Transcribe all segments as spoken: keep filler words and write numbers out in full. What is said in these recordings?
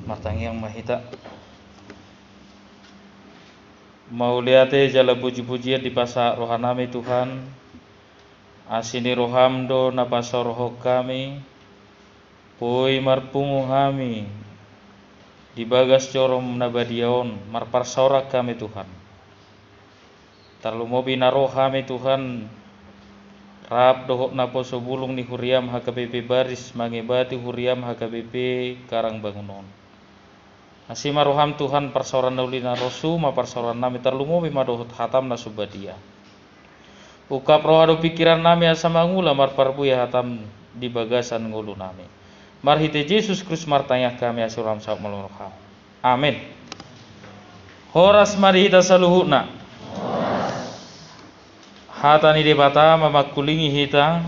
Martangiang ma hita. Mauliate jala puji-pujian dipasahat rohanami Tuhan. Asi ni roham do na pasaorhon hami. Boi marpungu hami di bagas joro na badia on, marparsaoran hami Tuhan. Tarlumobi na ro hami Tuhan, rap dohot naposo bulung ni huriam H K B P Baris mangebati huriam H K B P Karangbangun on. Asi ma roham Tuhan, parsaoran na uli na rosu ma parsaorannami, tarlumobi ma dohot hatam na so badia. Ungkap roha dohot pingkirannami asa mangula marparbue hatam di bagasan ngolunami. Marhite Jesus Kristus martangiang hami, asi roham, saut ma roham. Amen. Horas ma di hita saluhutna. Hata ni Debata mamangkulingi hita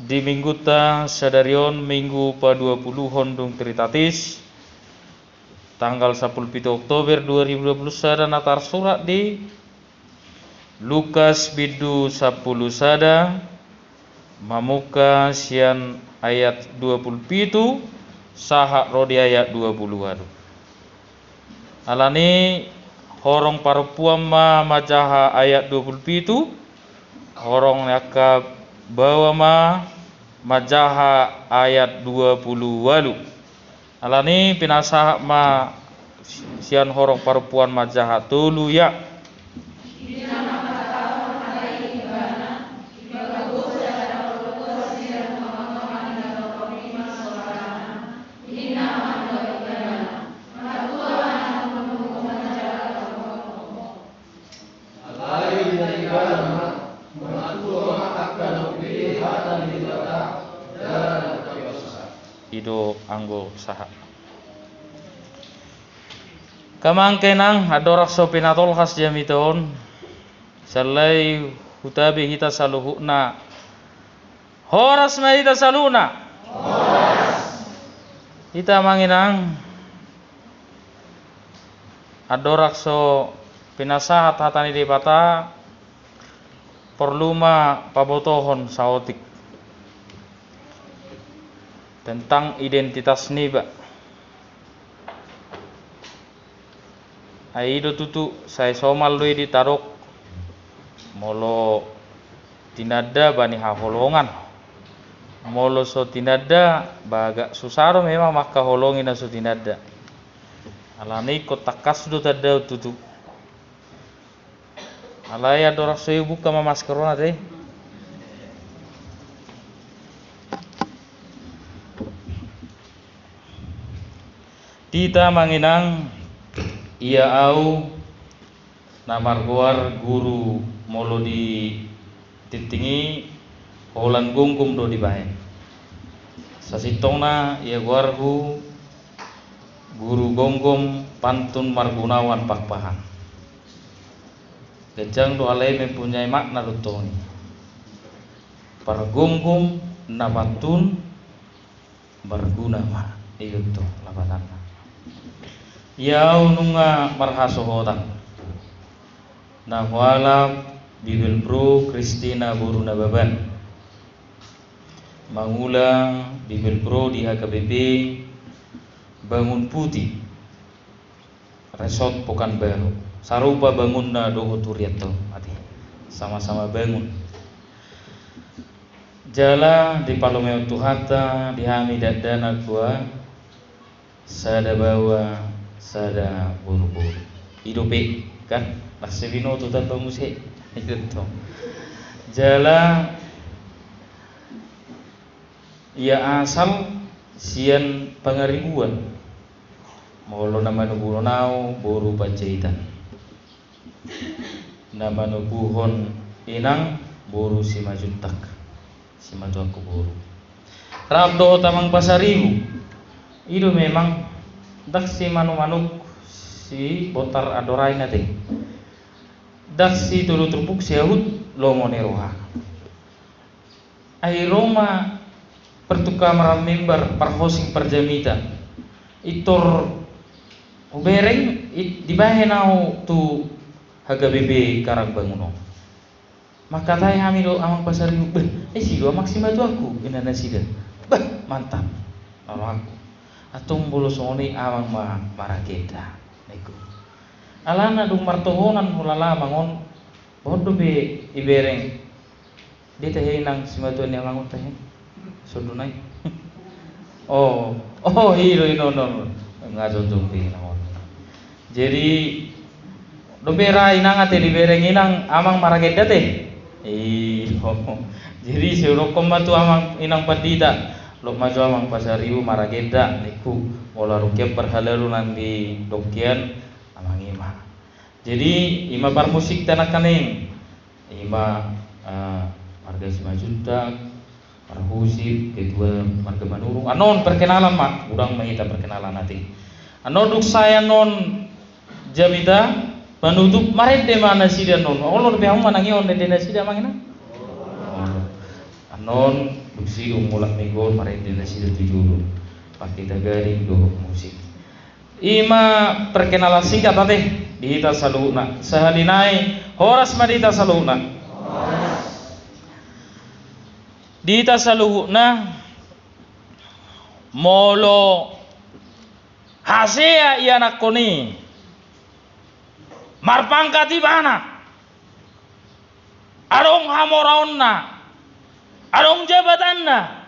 di minggunta sadari on, Minggu paduapuluhon dung Trinitatis, tanggal sampulu pitu Oktober dua ribu dua puluh sada, na tarsurat di Lukas bindu sampulu sada, mamungka sian ayat dua pulu pitu sahat ro di ayat dua pulu ualu. Alani horong parompuan ma manjaha ayat dua pulu pitu, horong ni angka baoa ma manjaha ayat dua pulu ualu. Alani pinasahat ma sian horong parompuan manjaha tolu, ya. Alai na ibana ma, matua ma angka na umbege hata ni Debata, jala na pinasahat. I do anggo sahat. Amang inang, andorang so pinatolhas jamita on, sahali hutabe hita saluhutna. Horas ma hita saluhutna. Horas. Hita amang inang, andorang so pinasahat hata ni Debata, porlu ma pabotohon saotik tentang identitas niba. Ai i do tutu, sai somal do i ditadok, molo tinanda bani haholongan. Molo so tinanda, ba agak susah do memang mangkaholongi na so tinanda. Alani ingkon tangkas do tanda on tutu. Alai andorang so i, buka ma masker on ate. Hita amang inang, ia au na margoar guru, molo di tingting i holan gomgom do dibaen. Sasintongna ia goarhu Guru Gomgom Pantun Margunawan Pakpahan. Ganjang do alai mempunyai makna do tong i. Pargomgom na pantun marguna ma, i do tong lapatanna. Ia au nunga marhasohotan na hualap Bibelvrouw Christina boru Nababan, mangula Bibelvrouw di H K B P Bangun Putih, Resort Pekanbaru. Sarupa bangunna dohot hurianta on, ate. Sama-sama bangun. Jala dipalumehon Tuhanta di hami dakdanak dua, sada baoa, sada boruboru. I dope, kan? Nasa binoto tamba muse. I do tong. Jala ia asal sian Pangaribuan. Molo na manubuhon au boru Panjaitan. Na manubuhon inang boru Simanjuntak. Simatuangku boru. Rap dohot amang Pasaribu. I do memang ndang simanumanuk si Botar Andorang ate. Ndang sitolu turpuk siahut lomo ni roha. Ai ro ma partukamaran mimbar, parhosing parjamita. Pintor hubereng, i, dibahen au tu H K B P Karangbangun on. Mangkatai hami do amang Pasaribu, "Beh, ai si do amang simatuangku," ninna nasida. "Bah, mantap," ninna rohangku. Antong molo songon i amang ma maragenda, ningku. Alana dung martohonan hulala amang on, boha dope ibereng. Dia tahe inang simatua ni amang on tahe. Songon i. Oh, oh, i do, i do, no, no. Nga jongjong di inang on. Jadi, dope ra inang ate dibereng inang amang maragenda te. Iyo. Jadi, sai hudokkon ma tu amang inang pandita. Lot ma jo amang pasaribu maragenda, ningku. Molo adong hian parhalado nang di dok hian, amang i ma. Jadi, i ma parmusikta nangkaning. I ma, eh, marga Simanjuntak, parhusip, ketua marga Manurung. Annon perkenalan ma, godang ma hita perkenalan ate. Annon dung sae annon jamita panutup, marende ma nasida annon. Olo dope hamu manang i on ende nasida amang inang? Olo. Annon dung sidung mulak minggu on marende nasida tu jolo. Pakai tagaring dohot musik. I ma perkenalan singkat ate di hita saluhutna. Sahali nai, horas ma di hita saluhutna. Di hita saluhutna, molo hasea ianakkon i, marpangkat ibana, adong hamoraonna, adong jabatanna,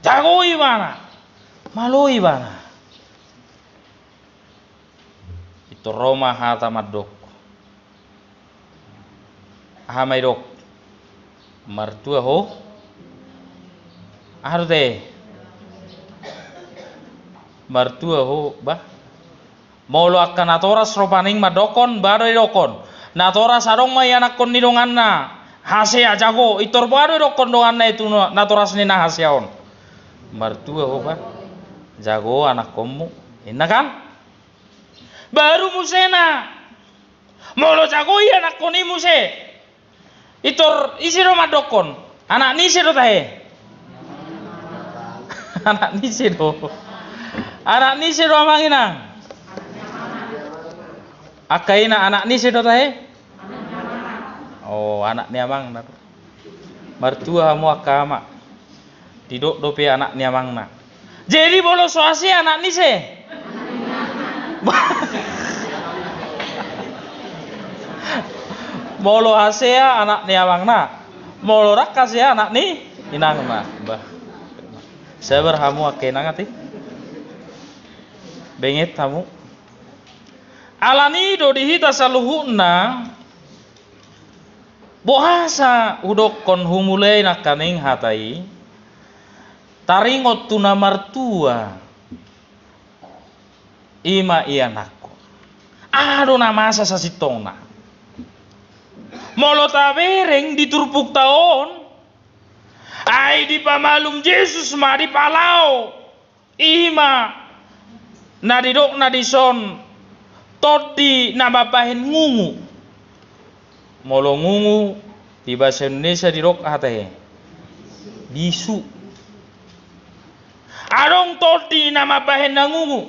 jago ibana, malo ibana. Pintor ro ma hata mandok. Aha ma didok? Martua ho? Aha do te? Martua ho, bah. Molo angka natoras rupani mandokkon, bah do didokkon. Natoras adong ma ianakkon ni donganna hasea jago, pintor bah do didokkon donganna i tu na-, natoras ni na hasea on. Martua ho bah, jago anakkonmu. Inna kan? Baru muse na. Molo jago ianakkon i muse. Pintor ise do mandokkon? Anak ni ise do tahe? Anak ni ise do? Anak ni ise do amang inang? Angka ina anak ni ise do tahe? Oh, anak ni amangna. Martua hamu angka ama. Didok dope anak ni amangna. Jadi molo so hasea anak ni ise? Molo hasea anak ni amangna. Molo ndang hasea anak ni inangna. Bah. Sabar hamu angka inang ate. Benget hamu. Alani do di hita saluhutna. Boasa hudokkon humulai nangkaning hata i, taringot tu na martua, i ma ianakkon. Aha do na masa sasintongna? Molo tabereng di turpukta on, ai dipamalum Jesus ma dipalaho. I ma na didokna dison tondi na mambahen ngungu. Molo ngungu di bahasa Indonesia didok aha tahe? Bisu. Adong tondi na mambahen na ngungu.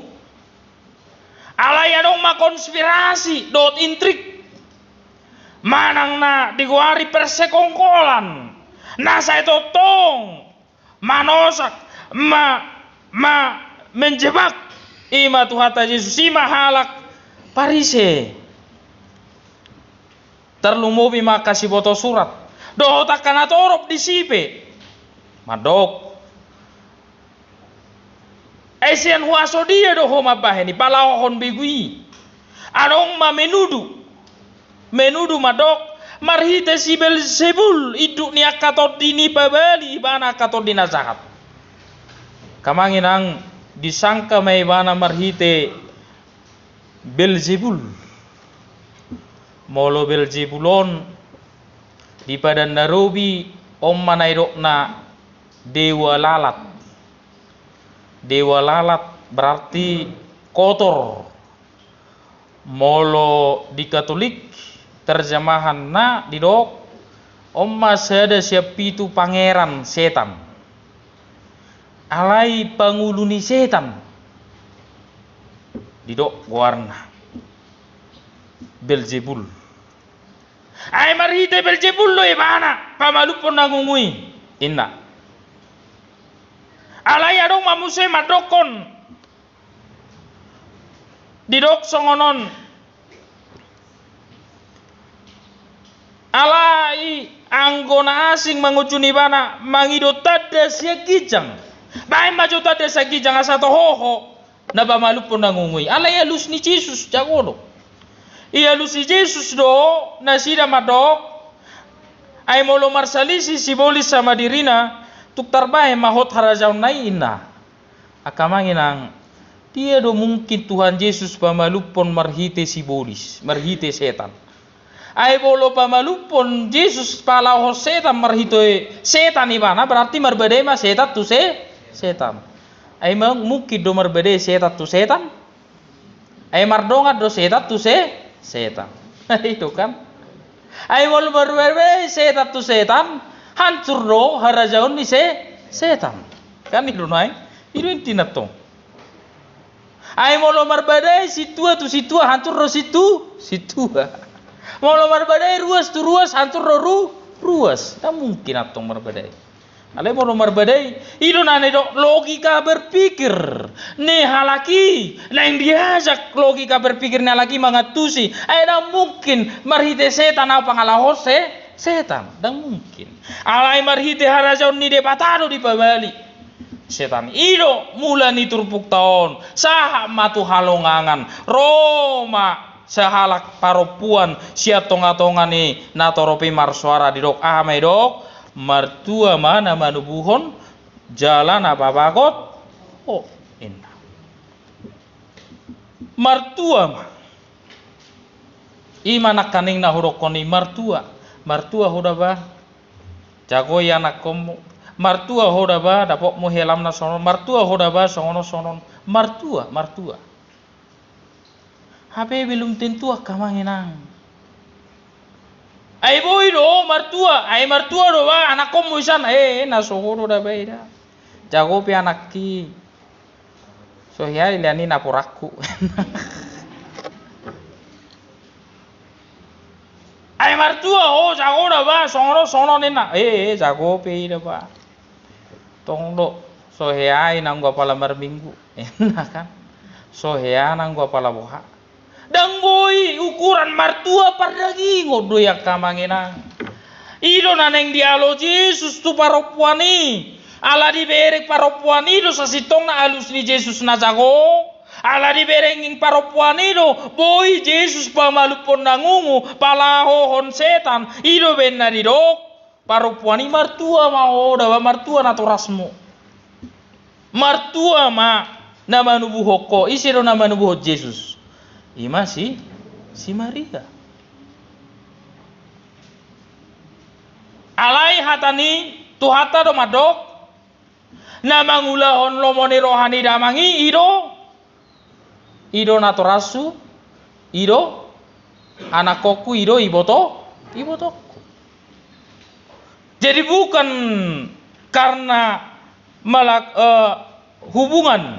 Alai adong ma konspirasi dohot intrik. Manang na digoari persekongkolan. Na sai tongtong manosak, ma, ma, menjebak. I ma Tuhanta Jesus, i ma halak Parise. Tarlumobi ma angka siboto surat. Dohot angka na torop disi pe. Mandok. Ai sian huaso dia do ho mambahen i, palaohon begu i. Adong ma menuduh. Menuduh mandok, marhite si Belzebul, induk ni angka tondi ni pabali ibana angka tondi na jahat. Angka amang inang, disangka ma ibana marhite Belzebul. Molo Belzebul on, di padan na robi, on ma na idokna dewa lalat. Dewa lalat berarti kotor. Molo di Katolik, terjemahanna didok, on ma sada sian pitu pangeran setan. Alai pangulu ni setan. Didok goarna. Belzebul. Ai marhite Belzebul do ibana pamalumhon na ngungu i. Inna. Alai adong ma muse mandokkon, didok songon on. Alai anggo na asing mangunjuni ibana mangido tanda sian ginjang. Baen ma jo tanda sian ginjang asa toho ho na pamalumhon na ngungu i. Alai alus ni Jesus, jago do. Ialus ni Jesus do nasida mandok, ai molo marsalisi sibolis sama dirina, tung tarbahen ma hot harajaonna i, inna. Angka amang inang, dia do mungkin Tuhan Jesus pamalumhon marhite sibolis, marhite setan? Ai molo pamalumhon Jesus palaohon setan marhite setan ibana, berarti marbadai ma setan tu se-, setan. Ai ma-, mungkin do marbadai setan tu setan? Ai mardongan do setan tu se-, setan. I do kan? Ai molo marbadai setan tu setan, hancur do harajaon ni se-, setan. Kan i do nuaeng? I do intina tong. Ai molo marbadai sintua tu sintua, hancur do sintu-, sintua. Molo marbadai ruas tu ruas, hancur do ru-, ruas. Ndang mungkin antong marbadai. Alai molo marbadai, i do na nidok logika berpikir ni halak i, naeng diajak logika berpikir ni halak i mangantusi. Ai ndang mungkin marhite setan ahu pangalaohon se-, setan. Ndang mungkin. Alai marhite harajaon ni Debata do dipabali setan. I do mula ni turpukta on, sahat ma tu halongangan. Ro ma sahalak parompuan sian tongatonga ni natorop i marsoara, didok, aha ma didok? Martua ma na manubuhon jala na pabagot ho, inna. Martua ma. I ma nangkaning na hudokkon i, martua. Martua ho da ba, jagoi anakkonmu. Martua ho da ba, dapotmu helmna songon on. Martua ho da ba, songon on, songon on. Martua, martua. Hape belum tentu, angka amang inang. Ai boi do martua, ai martua do ba anakkonmu isan, eh, na so ho do da ba i da. Jago pe anakki. So hea i lean i naporangku. Ai martua ho, jago da ba, songon on, songon on, inna. Eh, eh, jago pe i da ba. Tong do, so hea i nanggo apala marminggu. Inna kan. So hea nanggo apala boha. Ndang boi ukuran martua pardagingon do i, angka amang inang. I do na naeng dialo Jesus tu parompuan i. Ala dibereng parompuan i do sasintongna alus ni Jesus na jago. Ala dibereng parompuan i do boi Jesus pamalumhon na ngungu, palaohon setan. I do baen na didok. Parompuan i, martua ma ho da ba, martua natorasmu. Martua ma na manubuhon ho. Ise do na manubuhon Jesus? I ma si, si Maria. Alai hata ni Tuhanta do mandok, na mangulahon lomo ni roha ni Damang i, i do, i do natorashu, i do anakkonku, i do iboto-, ibotongku. Jadi bukan karena melak-, eh, hubungan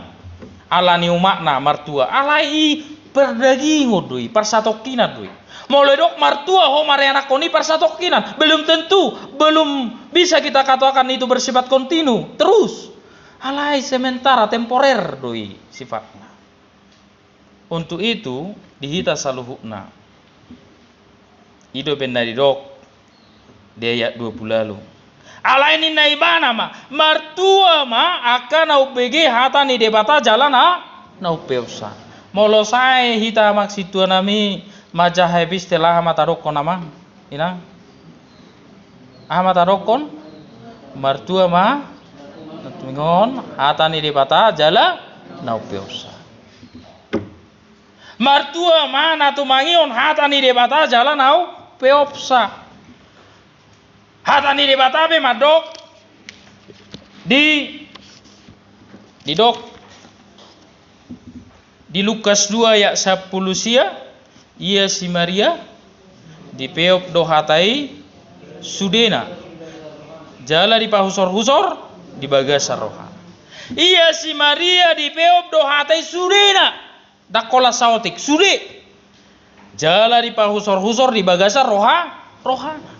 ala ni umakna martua, alai i pardagingon do i, parsatongkinan do i. Molo didok martua ho mari anakkon i, parsatongkinan, belum tentu, belum bisa kita katakan itu bersifat kontinu, terus. Alai sementara, temporer do i sifatna. Untuk itu, di hita saluhutna. I do baen na didok di ayat dua pulu ualu. Alai ninna ibana ma, martua ma angka na umbege hata ni Debata jala na, na umpeopsa. Molo sae hita, amang sintuanami, manjaha epistel, aha ma tadokkon, amang inang? Aha ma tadokkon? Martua ma na tumingon hata ni Debata jala na umpeopsa. Martua ma na tumangihon hata ni Debata jala na umpeopsa. Hata ni Debata pe mandok di, didok di Lukas dua ayat sampulu sia, ia si Maria dipeop do hata i sudena, jala dipahusorhusor di bagasan roha. Ia si Maria dipeop do hata i sudena. Ndang holan saotik, sude. Jala dipahusorhusor di bagasan roha, rohana.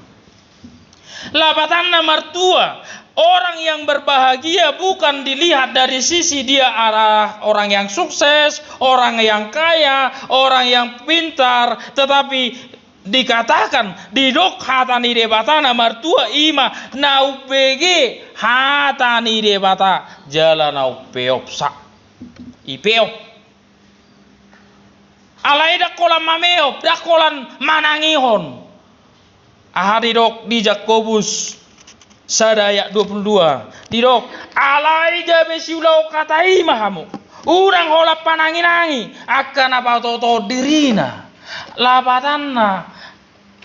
Lapatanna martua, Orang yang berbahagia bukan dilihat dari sisi dia adalah orang yang sukses, orang yang kaya, orang yang pintar, tetapi dikatakan, didok hata ni Debata na martua i ma na umbege hata ni Debata jala na umpeopsa. Ipeop. Alai ndang holan mameop, ndang holan manangihon. Aha didok di Jakobus sada ayat dua puluh dua? Didok, alai gabe siulahon hata i ma hamu. Unang holan pananginangi angka na patotohon dirina. Lapatanna,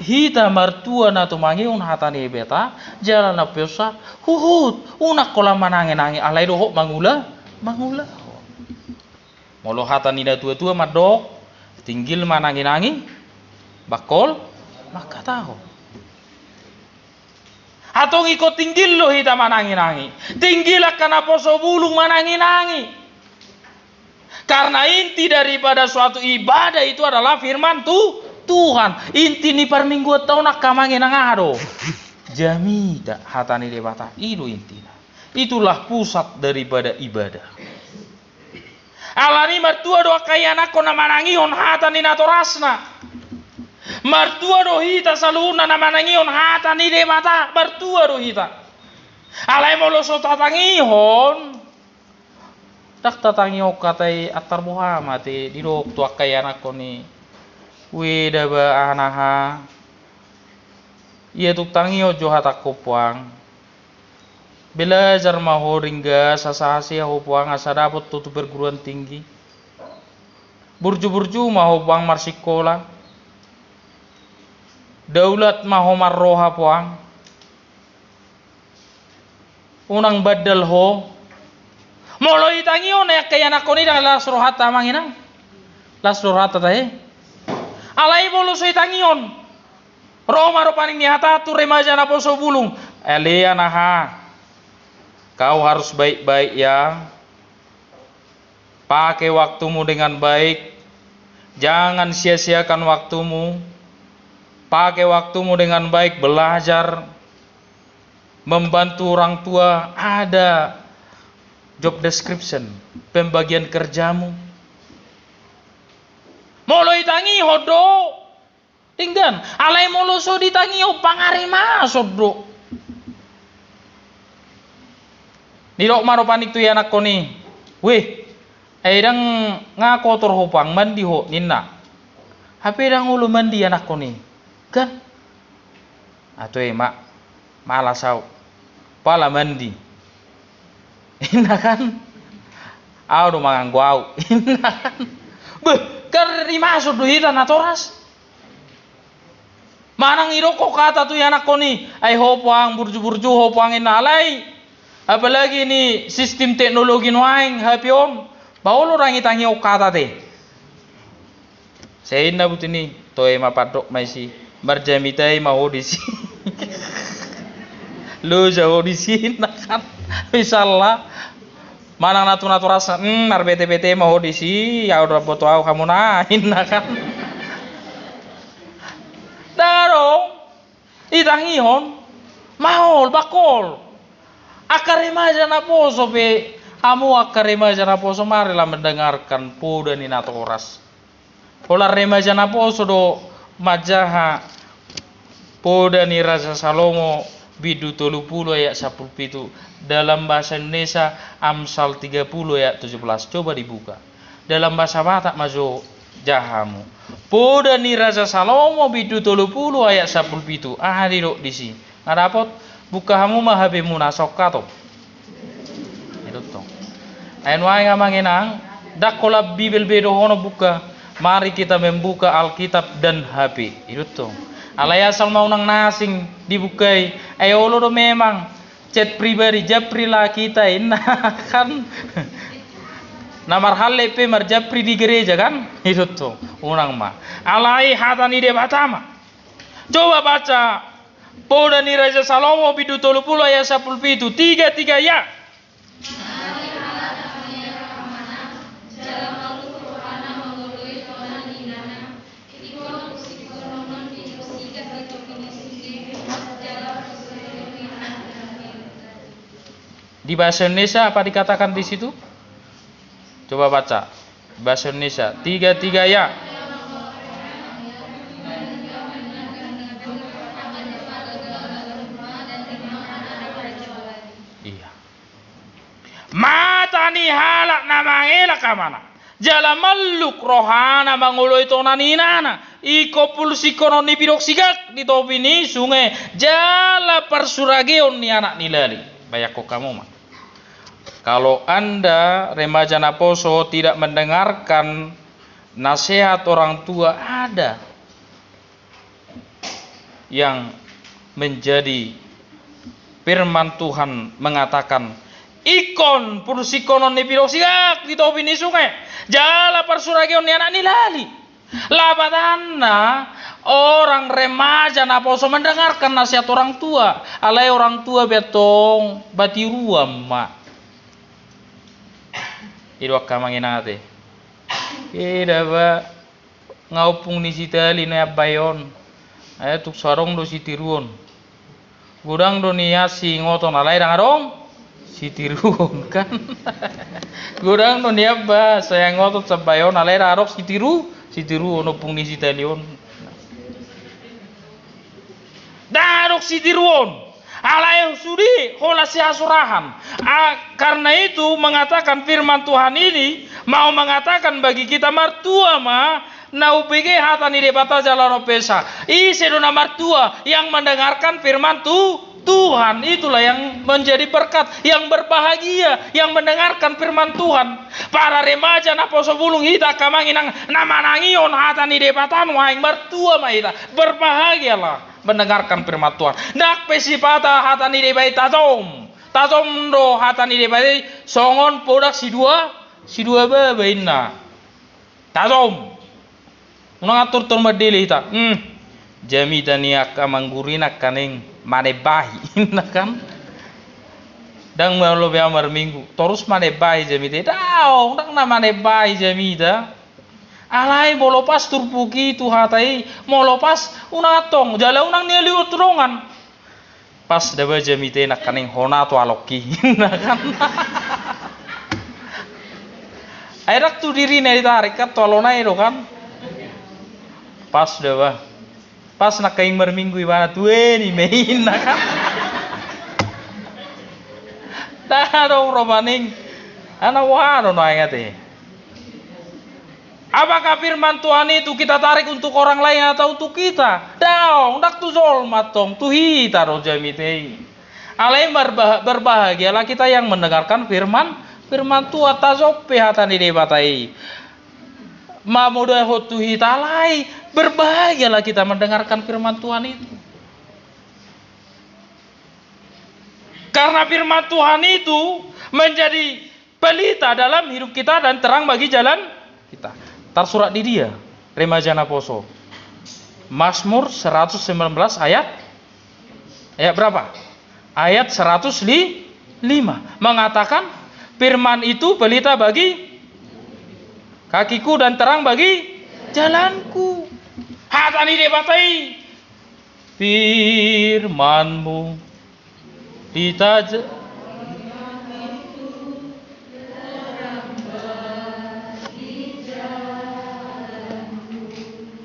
hita martua na tumangihon hata ni Debata jala na umpeopsa, huhut unang holan mananginangi, alai dohot mangula, mangulahon. Molo hata ni natuatua mandok, tinggil mananginangi, bangkol mangkatahon. Antong ingkon tinggil do hita mananginangi. Tinggil angka naposo bulung mananginangi. Karena inti daripada suatu ibadah itu adalah firman tu-, Tuhan. Inti ni parmingguanta on angka amang inang aha do? Jamita hata ni Debata. I do intina. Itulah pusat daripada ibadah. Alani martua do angka ianakhon na manangihon hata ni natorasna. Martua do hita saluhutna na manangihon hata ni Debata, martua do hita. Alai molo so tatangihon, ndang tatangihon hata i, antar boha ma ate didok tu angka ianakhon i. Ue daba anaha. Ia tung tangihon jo hatangku puang. Belajar ma ho ringgas asa hasea ho puang asa dapot ho tu perguruan tinggi. Burju-burju ma ho puang marsikola. Daulat ma ho marroha puang. Unang bandal ho. Molo itangihon angka ianakhon i ndang las rohanta amang inang. Las do rohanta tahe. Alai molo so itangihon. Ro ma rupani ni hata tu remaja naposo bulung. Ale anaha. Kau harus baik-baik ya. Pakai waktumu dengan baik. Jangan sia-siakan waktumu. Pakai waktumu dengan baik, belajar, membantu orang tua, ada job description, pembagian kerjamu. Molo itangihon do, denggan. Alai molo so ditangihon, pangarimason do. Didok ma rupani tu ianakhon i, weh, ai ndang nga kotor ho puang, mandi ho, ninna. Hape ndang olo mandi ianakhon i, kan? Ato i ma, malas au. Pala mandi. Inna kan? Au do manganggo au. Inna kan? Beh, kan rimason do hita natoras. Manang idok ho hata tu ianakhon i, ai ho puang, burju-burju ho puang inna, alai. Apalagi ni sistim teknologi nuaeng, H P on. Ba olo ndang itangihon hata te. Sai inna buti ni, toe ma pandok ma isi. Marjamita i ma ho disi. Loja ho disi, inna kan. Misalna. Manang natu-natu rasa, hmm, marbete-bete ma ho disi, au do boto au hamuna, inna kan. Ndang adong. Itangihon, maol, bangkol. Angka remaja naposo pe, hamu angka remaja naposo, marilah mendengarkan poda ni natoras. Holan remaja naposo do manjaha poda ni Raja Salomo bindu tolu pulu ayat sampulu pitu, dalam bahasa Indonesia Amsal tiga pulu ayat tujuh belas. Coba dibuka. Dalam bahasa Batak ma jo jaha hamu. Poda ni Raja Salomo bindu tolu pulu ayat sampulu pitu. Aha didok disi? Nga dapot, buka hamu ma H P muna, songkat on. Didok tong. Ai nuaeng amang inang, ndang holan Bibel be dohonon buka. Mari kita membuka Alkitab dan H P. Didok tong. Alai asal ma unang na asing dibuka i. Ai olo do memang. Chat pribadi, japri lah kita, inna kan. Na marhalle pe marjapri di gereja kan? Didok tong, unang ma. Alai hata ni Debata ma. Coba baca poda ni Raja Salomo bindu tolu pulu ayat sampulu pitu, tiga tiga ya. Di bahasa Indonesia apa dikatakan di situ? Coba baca. Bahasa Indonesia. Tiga, tiga, ya. Iya. Mata ni halak na mangelak amana. Jala malluk rohana mangoloi tona ni inana. Ingkon pulsingkonon ni pidong sigak di topi ni sunge. Jala parsurageon ni anak ni lali. Bayangkon hamu ma. Kalau Anda remaja naposo tidak mendengarkan nasihat orang tua, ada yang menjadi firman Tuhan mengatakan, ingkon pulsingkonon ni pidong sigak di topi ni sunge, jala parsurageon ni anak ni lali. Lapatanna, orang remaja naposo mendengarkan nasihat orang tua. Alai orang tua be antong batiruan ma. I do angka amang inang ate. Eda ba, nga ompung ni sitali na i ambai on. Ai tung so adong do sitiruon. Godang do nian siingoton alai ndang adong sitiruon, kan? Godang do nian ba sai ingoton sambayon alai ndang adong sitiru, sitiruon ompung ni sitali on. Ndang adong sitiruon. Alai sude holan sihasurahan. Ah, karena itu mengatakan firman Tuhan ini mau mengatakan bagi kita, martua ma na umbege hata ni Debata jala na umbasa. Ise do na martua? Yang mendengarkan firman tu-, Tuhan. Itulah yang menjadi berkat, yang berbahagia, yang mendengarkan firman Tuhan. Para remaja naposo bulung hita angka amang inang na manangihon hata ni Debata nuaeng, martua ma hita. Berbahagialah mendengarkan firman Tuhan. Ndang pe sipata hata ni Debata i tajom. Tajom do hata ni Debata i songon podak sidua, sidua baba inna. Tajom. Unang antortor mandele hita. Hmm. Jamita ni angka amang guru i nangkaning manembahi, inna kan. Ndang molo be au marminggu torus manembahi jamita i. Daong, ndang na manembahi jamita. Alai molo pas turpuk i tu hata i, molo pas unang antong, jala unang nialihon tu dongan. Pas da ba jamita i nangkaning hona tu alongki, inna kan. Ai ndang tu dirina ditarik kan, tu alona i do kan. Pas da ba. Pas nangkaning marminggu ibana, tu heni ma i, inna kan. Ndang adong ro maning. Ana boha do nuaeng ate. Apakah firman Tuhan itu kita tarik untuk orang lain atau untuk kita? Daong, ndang tu jolma antong, tu hita do jamita i. Alai marbaha-, berbahagialah kita yang mendengarkan firman, firman Tuhan. Tajom pe hata ni Debata i mamodahon tu hita, alai berbahagialah kita mendengarkan firman Tuhan itu. Karena firman Tuhan itu menjadi pelita dalam hidup kita dan terang bagi jalan kita. Tarsurat di dia, remaja naposo. Mazmur seratus sembilan belas ayat, ayat berapa? Ayat seratus lima mengatakan, firman itu pelita bagi kakiku dan terang bagi jalanku. Hata ni Debata i. Firman-Mu. Di taj-,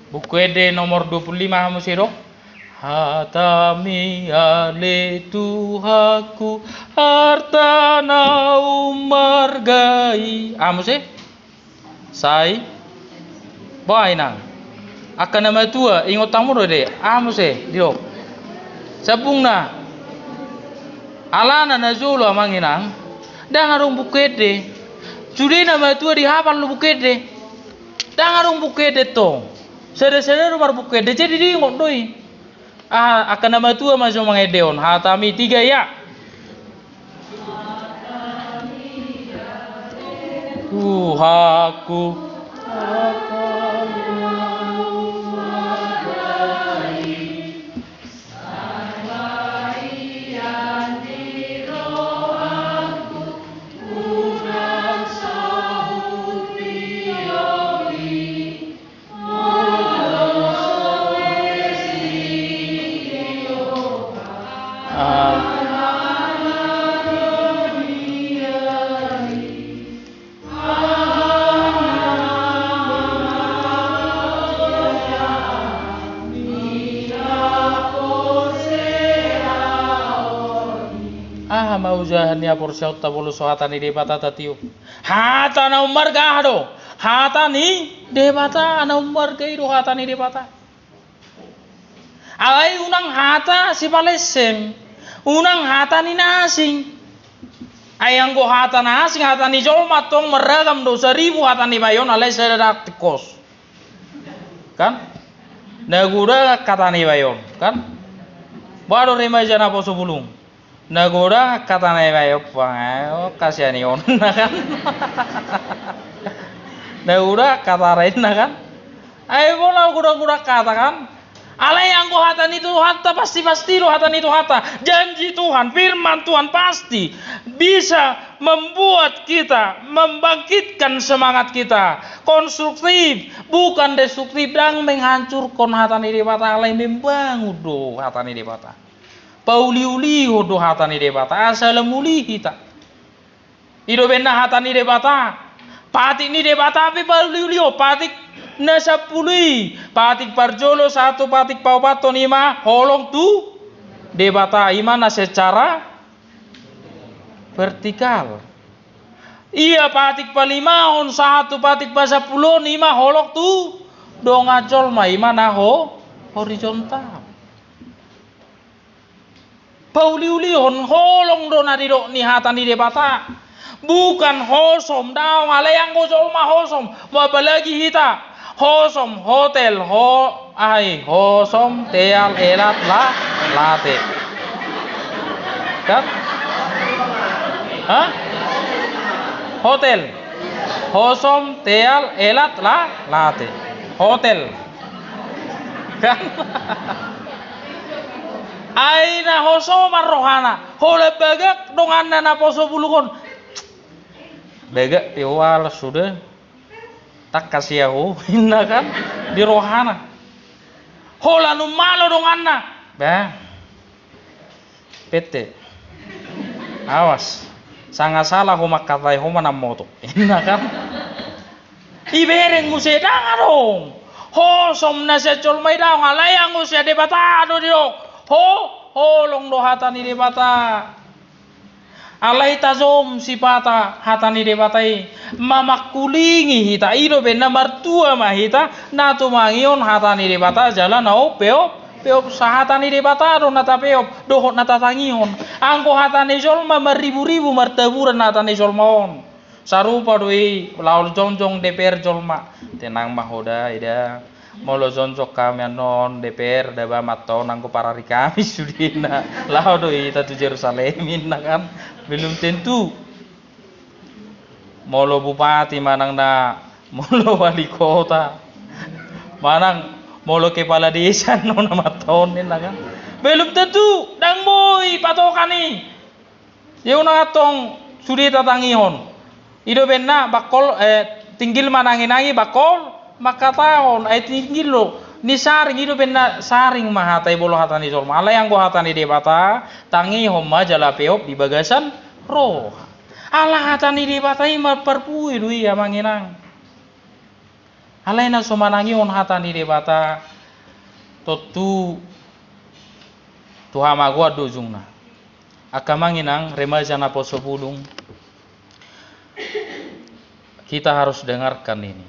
Buku Ende nomor dua puluh lima, hamu muse do. Hata-Mi ale Tuhanku, arta na ummarga i. Hamu muse? Sai? Boha inang? Angka na matua, ingot hamu do ende? Aha muse, didok? Sambungna. Alana na jolo amang inang, ndang adong Buku Ende. Sude na matua dihapal do Buku Ende. Ndang adong Buku Ende tong. Sada-sada do marbuku ende, jadi diingot do i. Ah, angka na matua ma jo mangendehon. Hata-Mi, tiga, ya. Tuhanku. Aha ma ujahan ni haporseaonta molo so hata ni Debata tatiop? Hata na ummarga aha do? Hata ni Debata, na ummarga i do hata ni Debata. Alai unang hata sipalessem, unang hata ni na asing. Ai anggo hata na asing, hata ni jolma tong marragam do, saribu hata ni bayo on, alai sada dang tingkos. Kan? Na godang hata ni bayo on, kan? Boha do remaja naposo bulung? Na godang hata na i bayo on, pang, ai, o, kasian i on, na kan? Na godang hata na i, na kan? Ai, boha godang-godang hata, kan? Alai anggo hata ni Tuhanta, pasti-pasti do hata ni Tuhanta. Janji Tuhan, firman Tuhan pasti bisa membuat kita, membangkitkan semangat kita. Konstruktif, bukan destruktif, dang menghancurkan hata ni Debata, alai membangun do hata ni Debata. Pauliulihon do hata ni Debata, asa lam uli hita. I do umbahen na hata ni Debata. Patik ni Debata pe pauliulihon, patik na sampulu i, patik parjolo sahat tu patik paopathon, i ma holong tu Debata, i ma na secara vertikal. Ia patik palimahon sahat tu patik pasampuluhon, i ma holong tu dongan jolma, i ma na ho-, horizontal. Pauliulihon, holong do na nidok ni hata ni Debata. Bukan hosom, daong, alai anggo jolma hosom, apalagi hita. Hosom, hotel, ho-, ai, hosom, teal, elat, la-, late. Kan? Hah? Hotel. Hosom, teal, elat, la-, late. Hotel. Kan? Ai na hosoman rohana, holan bagak donganna naposo bulung on. Bagak pe ho, alas sude. Tangkas ia ho, inna kan, di rohana. Holan ummalo donganna. Bah. Pette. Awas. Sanga sala ho mangkatai ho manang moto. Inna kan. Ibereng muse, dang adong. Hosom na sian jolma i daong, alai anggo sian Debata do didok. Ho, holong do hata ni Debata. Alai tajom sipata hata ni Debata i, mamangkulingi hita, i do umbahen na martua ma hita na tumangihon hata ni Debata jala na umpeop, peopsa. Hata ni Debata do na tapeop dohot na tatangihon. Anggo hata ni jolma marriburibu, martaburan hata ni jolma on. Sarupa do i, laho jongjong D P R jolma. Tenang ma ho da, ida. Molo jongjong hami annon D P R, daba ma annon anggo parari Kamis sudena. Laho do hita tu Jerusalem, inna kan. Belum tentu. Molo bupati manang na, molo wali kota. Manang molo kepala desa annon ma annon, inna kan. Belum tentu, dang boi patokan i. Ia unang antong sude tatangihon. I do umbahen na bangkol, eh, tinggil manangi-nangi, bangkol mangkatahon, ai tinggil do. Nisaring, i do umbahen na saring ma hata i molo hata ni jolma. Alai anggo hata ni Debata, tangihon ma jala peop di bagasan roha. Ala hata ni Debata i marparbue do i, amang inang. Alai na so manangihon hata ni Debata, tontu tu hamagoan do ujungna. Angka amang inang, remaja naposo bulung, kita harus dengarkan ini.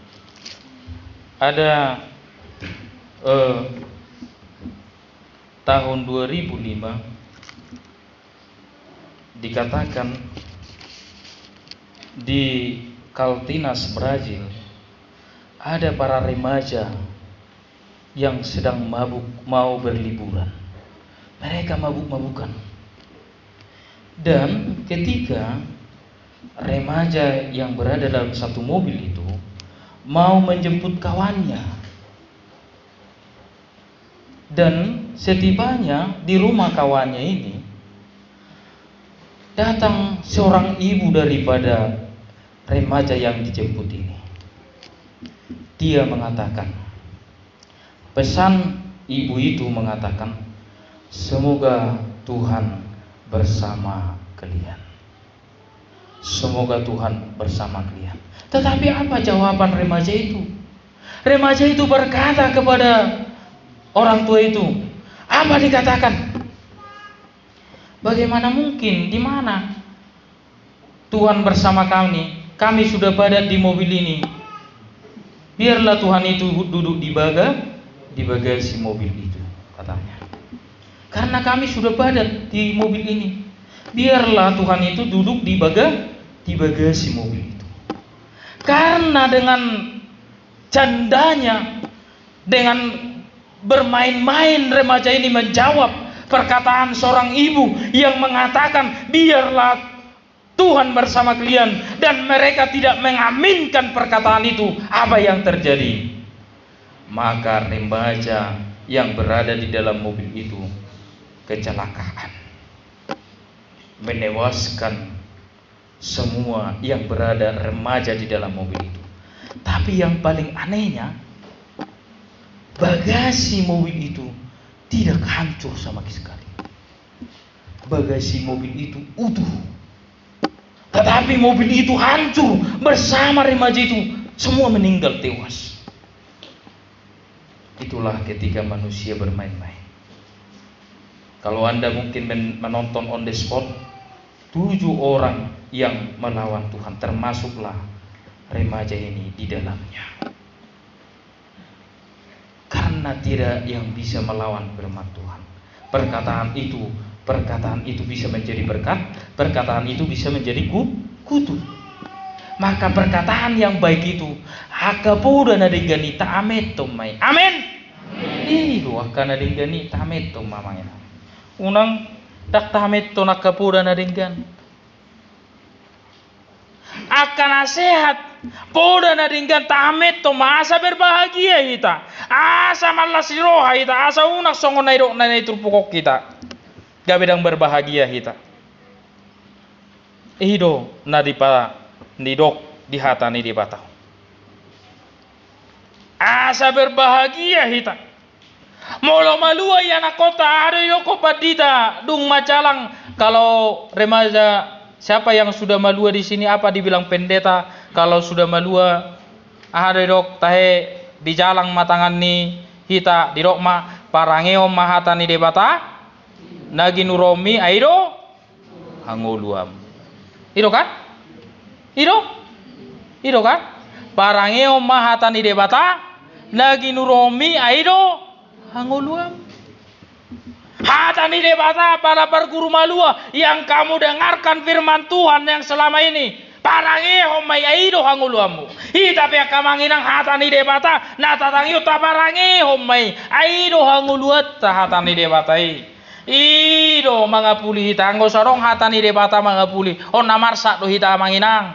Ada, eh, tahun dua ribu lima, dikatakan di Campinas, Brazil, ada para remaja yang sedang mabuk, mau berliburan. Mereka mabuk-mabukan. Dan ketika remaja yang berada dalam satu mobil itu mau menjemput kawannya, dan setibanya di rumah kawannya ini, datang seorang ibu daripada remaja yang dijemput ini. Dia mengatakan, pesan ibu itu mengatakan, "Semoga Tuhan bersama kalian." Semoga Tuhan bersama kalian. Tetapi apa jawaban remaja itu? Remaja itu berkata kepada orang tua itu, apa dikatakan? Bagaimana mungkin, di mana Tuhan bersama kami? Kami sudah padat di mobil ini. Biarlah Tuhan itu duduk di baga-, di bagasi mobil itu, katanya. Karena kami sudah padat di mobil ini. Biarlah Tuhan itu duduk di baga-, di bagasi mobil itu. Karena dengan candanya, dengan bermain-main remaja ini menjawab perkataan seorang ibu yang mengatakan, "Biarlah Tuhan bersama kalian," dan mereka tidak mengaminkan perkataan itu, apa yang terjadi? Maka remaja yang berada di dalam mobil itu kecelakaan, menewaskan semua yang berada remaja di dalam mobil itu. Tapi yang paling anehnya, bagasi mobil itu tidak hancur sama sekali. Bagasi mobil itu utuh. Tetapi mobil itu hancur bersama remaja itu. Semua meninggal tewas. Itulah ketika manusia bermain-main. Kalau Anda mungkin men-, menonton on the spot, tujuh orang yang melawan Tuhan, termasuklah remaja ini di dalamnya. Karena tidak yang bisa melawan firman Tuhan. Perkataan itu, perkataan itu bisa menjadi berkat, perkataan itu bisa menjadi ku-, kutuk. Maka perkataan yang baik itu, angka poda na denggan i taaminhon ma i. Amin. I do, angka na denggan i taaminhon ma, amang inang. Unang ndang taaminhon angka poda na denggan. Angka nasehat, poda na denggan taaminhon ma, asa berbahagia hita, asa marlas ni roha hita, asa unang songon na nidok na i turpuk on hita, gabe ndang berbahagia hita. I do na dipa-, nidok di hata ni Debata. Asa berbahagia hita. Molo malua i anakkonta, aha do didokkon pandita dung manjalang? Kalau remaja, siapa yang sudah malua di sini, apa dibilang pendeta kalau sudah malua? Aha do didok tahe? Dijalang ma tangan ni hita, didok ma, parangehon ma hata ni Debata na ginuruhonmi, ai do hangoluan. I do kan? I do? I do kan? Parangehon ma hata ni Debata na ginuruhonmi, ai do hangoluan. Hata ni Debata, para parguru malua, yang kamu dengarkan firman Tuhan yang selama ini, parangehon ma i, ai do hangoluanmu. Hita pe angka amang inang, hata ni Debata na tatangihon, taparangehon ma i, ai do hangoluanta hata ni Debata i. I do mangapuli hita, anggo so adong hata ni Debata mangapuli, on na marsak do hita, amang inang.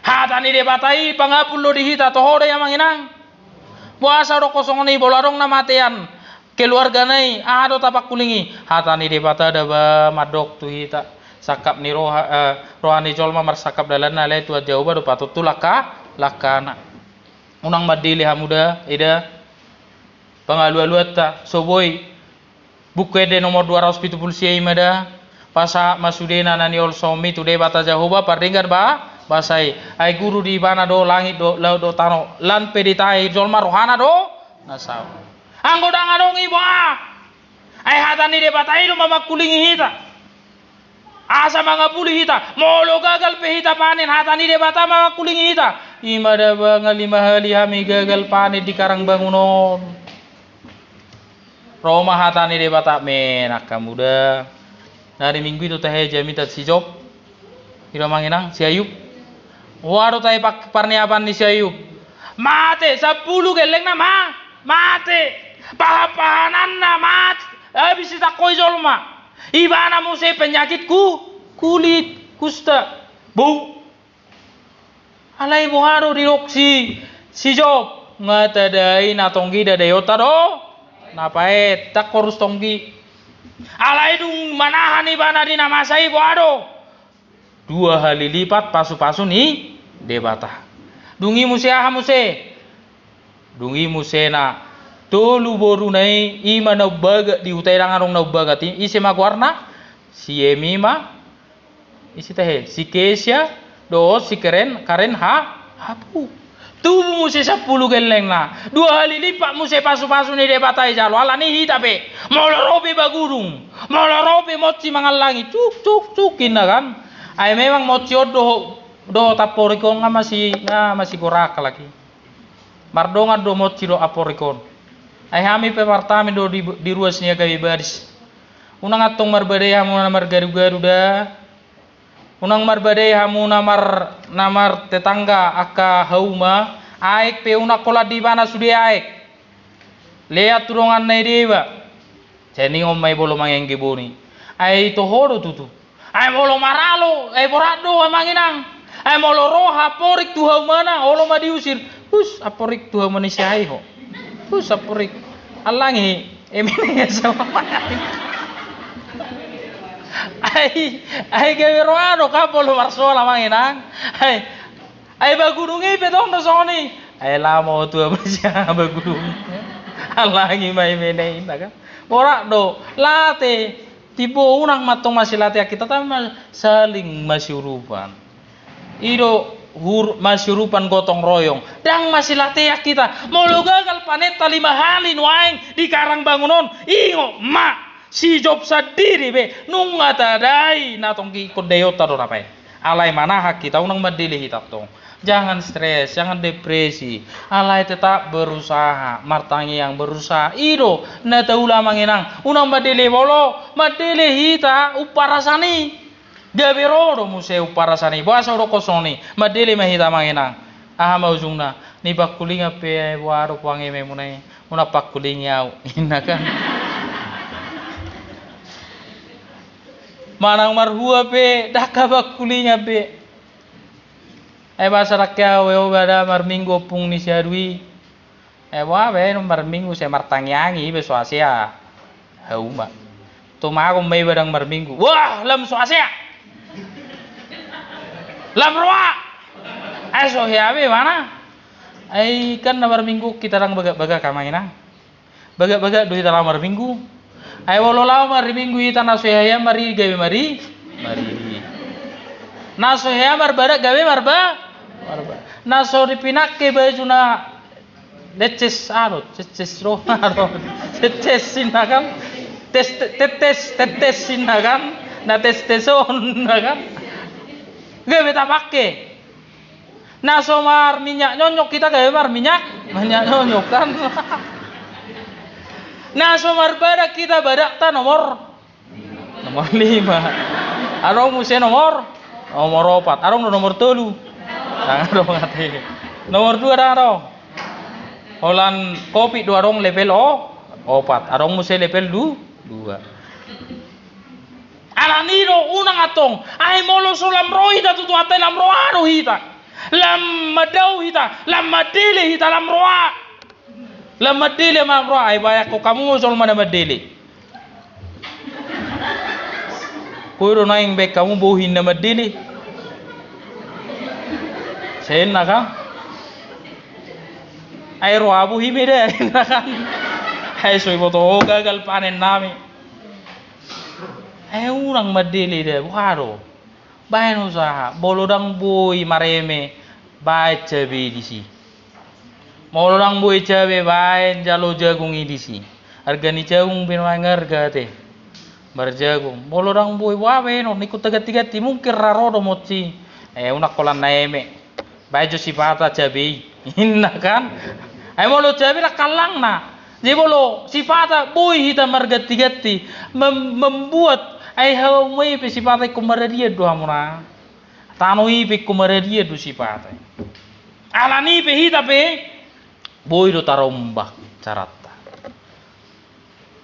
Hata ni Debata i pangapul do di hita, toho do i, amang inang? Boasa dokkon songon i? Molo adong na matean keluargana i, aha do tapangkulingi? Hata ni Debata do ba mandok tu hita. Sangkap ni roha, eh, roha ni jolma marsangkap dalanna, alai Tuhan Jahowa do patutu langka-, langkana. Unang mandele hamu da, eda, pangalualuanta, so boi. Buku Ende nomor dua ratus pitu pulu sia i ma da, pasahat ma sudena na niolsomi tu Debata Jahowa pardenggan ba-, basa i. Ai guru di ibana do langit do, laut do tano, lan pe ditahi jolma rohana do na saut. Anggo ndang adong i, boha? Ai hata ni Debata i do mamangkulingi hita. Asa mangapuli hita, molo gagal pe hita panen, hata ni Debata mamangkulingi hita. I ma da ba nga lima hali hami gagal panen di karang bangun on. Ro ma hata ni Debata, menak hamu da. Na di minggu i do tahe jamita si Job. I do, amang inang, si Ayub. Boha do tahe pa-, parniapan ni si Ayub? Mate, sampulu gellengna ma-, mate. Pahanpahananna mate. Habis ditangkoi jolma. Ibana muse penyakit ku-, kulit, kusta, bou. Alai boha do didok si, si Job? Nga tadai na tonggi, dadaionta do na paet, ndang horus tonggi. Alai dung manahan ibana di na masa i, boha do? Dua hali lipat pasupasu ni Debata. Dung i muse aha muse? Dung i muse na tolu boruna i, i ma na umbagat di huta i, ndang adong na umbagat i, ise ma goarna? Si Yemima, ise tahe? Si Kesia, dohot si Karen, Karen ha-, Hapuh. Tubu muse sampulu gellengna, dua hali lipat muse pasupasu ni Debata dijalo. Alani hita pe, molo ro pe bagudung, molo ro pe monci mangallangi, cuk, cuk, cuk, inna kan. Ai memang monci on dohot, dohot amporik on nga masi, nga masigorak lagi. Mardongan do monci dohot amporik on. Ai hami pe martamiang do di, di ruas ni Agabe Baris. Unang antong marbadai hamu na margadugadu da. Unang marbadai hamu na mar, na martetangga angka hauma, aek pe unang holan di ibana sude aek. Lean tu donganna i deba. Sai ningon ma i molo mangengge boni. Ai toho do tutu. Ai molo maralo, ai borat do amang inang. Ai molo ro amporik tu haumana, olo ma diusir. Hus, amporik, tu hauma ni si ai ho. Hus, amporik. Allangi, emene ia sama. Ai, ai gabe roa do kan molo marsoal amang inang. Ai, ai bagudung i pe tong do songon i. Ai lama ho tu hauma ni si ai bagudung. Allangi ma emene inna kan. Borat do, late. Tibo unang ma antong masilatean hita, tapi ma, saling masiurupan. I do hur, masiurupan gotong royong. Ndang masilatean hita. Molo gagal panenta lima hali nuaeng di karangbangun on, ingot ma, si Job sandiri be nunga tadai, na tong ingkon daionta do na pae. Alai manahan hita, unang mandele hita antong. Jangan stres, jangan depresi. Alai tetap berusaha, martangiang, berusaha. I do na taula amang inang. Unang mandele molo mandele hita umparasan i. Gabe ro do muse umparasan i. Boasa hudokkon songon i? Mandele ma hita amang inang. Aha ma ujungna? Nipangkulingan pe ai, boha do puang ememuna i? Unang pangkulingi au, inna kan. Manang marhua pe ndang hapangkulingan be. Ai boasa ndang hea, au eo bada marminggu ompung ni si Adu i. Ai boha be, dung marminggu sai martangiangi, iba so hasea hauma. Tumagon ma iba ndang marminggu, wah, lam so hasea. Lam roa. Ai so hea be ibana. Ai kan na marminggu hita ndang bagak-bagak amang inang. Bagak-bagak do hita laho marminggu. Ai molo laho marminggu hita na so hea-hea mari gabe mari, mari. Na so hea marbadak gabe marba, marba. Na so dipinangke baju na leces, anu, ceces do, anu, ceces inna kan. Tes, te-, tetes, tetes inna kan. Na tes-tes on inna kan. Gabe tapangke. Na so marminyak nyonyok hita gabe marminyak, minyak nyonyok kan. Na so marbadak hita badakta nomor, nomor lima. Adong muse nomor, nomor opat. Adong do nomor tolu. Ndang adong ate. Nomor dua ndang adong. Holan covid do adong level o, opat. Adong muse level du, dua. Alani do unang antong. Ai molo so lam ro hita tu Tuhanta, lam roa do hita. Lam mandao hita, lam mandele hita, lam roa. Lam mandele ma lam roa, ai baen hamu jolma na mandele. Boi do naeng baen hamu bohi na mandele. Sai inna kan. Ai roa bohim eda, inna kan. Ai so diboto ho gagal panen nami. Ai unang mandele da, boha do? Baen usaha, molo ndang boi mareme, baen cabe i disi. Molo ndang boi cabe, baen jalo jagung i disi. Arga ni jagung pe nuaeng arga ate. Marjagung. Molo ndang boi, boha baenon, ingkon taganti-ganti, mungkin ra ro do monci. Eh, unang holan na eme. Baen jo sipata cabe i. Inna kan? Ai molo cabe ndang hallangna. Jadi molo sipata boi hita marganti-ganti mem-, membuat, ai hauma i pe sipata ingkon maradian do hamuna. Tano i pe ingkon maradian do sipata. Alani i pe hita pe boi do tarombak caranta.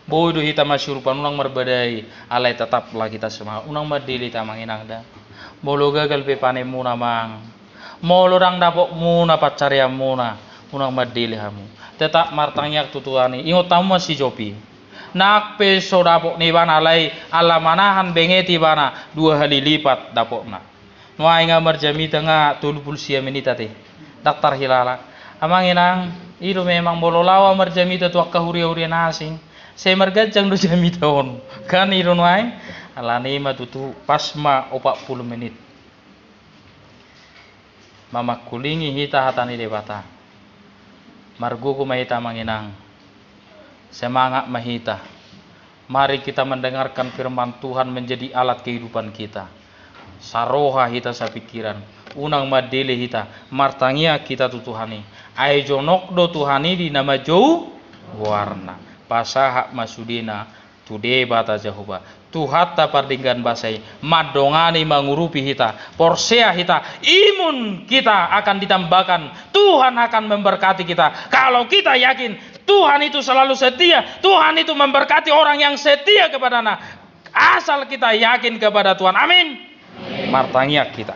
Boi do hita masiurupan, unang marbadai, alai tetaplah hita semangat, unang mandele hita amang inang da. Molo gagal pe panenmuna amang, molo ndang dapotmuna pansarianmuna, unang mandele hamu. Tetap martangiang tu Tuhan i, ingot hamu ma si Job i. Nang pe so dapot ni ibana alai ala manahan benget ibana dua hali lipat dapotna. Nuaeng ahu marjamita nga tolu pulu sia menit ate. Ndang tarhilala. Amang inang, i do memang molo laho ahu marjamita tu angka huria-huria na asing, sai marganjang do jamita on. Kan i do nuaeng, alani i ma tutu pas ma opat pulu menit. Mamangkulingi hita hata ni Debata. Margogo ma hita amang inang. Semangat ma hita. Mari kita mendengarkan firman Tuhan menjadi alat kehidupan kita. Saroha hita sapikiran. Unang mandele hita. Martangiang hita tu Tuhan i. Ai jonok do Tuhan i di na manjou goarna. Pasahat ma sudena tu Debata Jahowa, Tuhanta pardenggan basa i, mandongani mangurupi hita, porsea hita, imun kita akan ditambahkan, Tuhan akan memberkati kita. Kalau kita yakin, Tuhan itu selalu setia, Tuhan itu memberkati orang yang setia kepada-Nya. Asal kita yakin kepada Tuhan. Amin. Martangiang hita.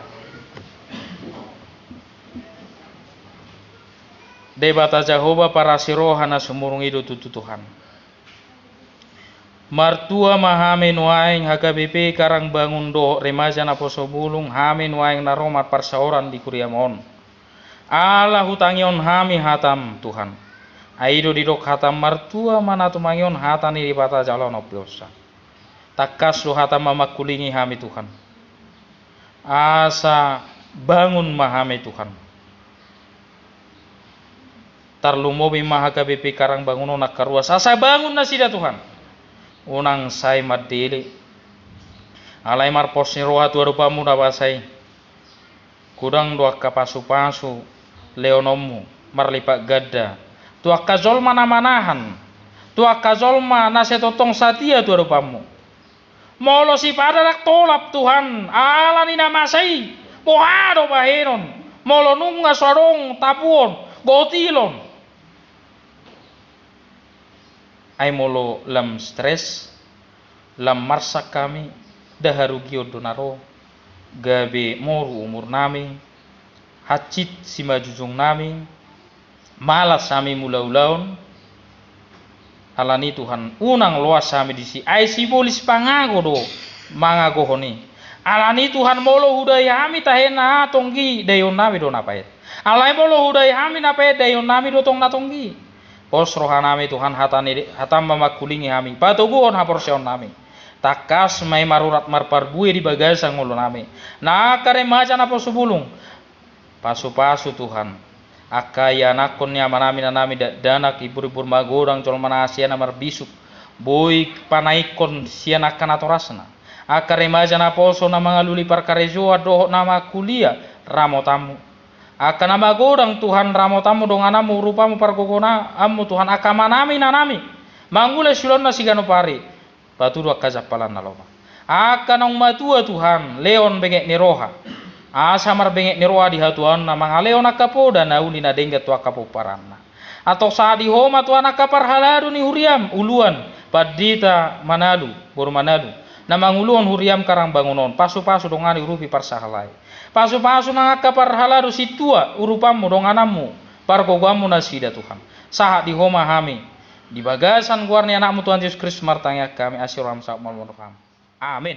Debata Jahowa parasi roha na sumurung i do tutu Tuhan. Martua ma hami nuaeng H K B P Karangbangun dohot remaja naposo bulung, hami nuaeng na ro marparsaoran di kuriaM on. Ala hutangihon hami hataM, Tuhan. Ai i do didok hataM, martua ma na tumangihon hata ni Debata jala na umpionsa. Tangkas do hataM mamangkulingi hami, Tuhan. Asa bangun ma hami, Tuhan. Tarlumobi ma H K B P Karangbangun on angka ruas, asa bangun nasida, Tuhan. Unang sai mandele. Alai marpos ni roha tu adopanMu na basa i. Godang do angka pasupasu lehononMu marlipat ganda tu angka jolma na manahan, tu angka jolma na sai tongtong satia tu adopanMu. Molo sipata ndang tolap, Tuhan, ala ni na masa i, boha do bahenon? Molo nunga so adong tapuon, gotilon. Ai molo lam stres, lam marsak hami, nda harugion do na ro, gabe moru umurnami, hansit simanjujungnami, malas hami mangula ulaon. Alani i Tuhan, unang loas hami disi, ai sibolis pangago do mangagohon i. Alani i Tuhan, molo hudai hami tahe na tonggi, daionnami do na paet. Alai molo hudai hami na paet, daionnami do tong na tonggi. Pos rohanami Tuhan, hata ni, hataM mamangkulingi hami, patoguhon haporseaonnami. Tangkas ma i marurat marparbue di bagasan ngolunami. Nang angka remaja naposo bulung, pasupasu Tuhan. Angka ianakhon ni amanami, inanami, dakdanak, imbur-imbur magodang, jolma na hasea na marbisuk, boi panaingkon sian angka natorasna. Angka remaja naposo na mangalului parkarejoan dohot na mangkuliah, ramotanMu. Angka na magodang Tuhan, ramotanMu, dongananMu, urupanMu, pargogoanMu Tuhan, angka amanami, inanami, mangula siulaonna siganup ari, patudu angka jampalan na lomak. Angka naung matua Tuhan, lehon benget ni roha, asa marbenget ni roha di hatuaonna mangalehon angka poda na uli na denggan tu angka pomparanna. Antong sahat di Ho ma Tuhan angka parhalado ni huriaM, uluan pandita Manalu, boru Manalu, na manguluhon huriaM Karangbangun on, pasupasu, dongani, urupi, parsahalai. Pasupasu nang angka parhalado sintua, urupanMu, dongananMu, pargogoanMu nasida Tuhan. Sahat di Ho ma hami, di bagasan goar ni AnakMu Tuhan Jesus Kristus martangiang hami, asi rohaM, saut ma lomo ni rohaM. Amin.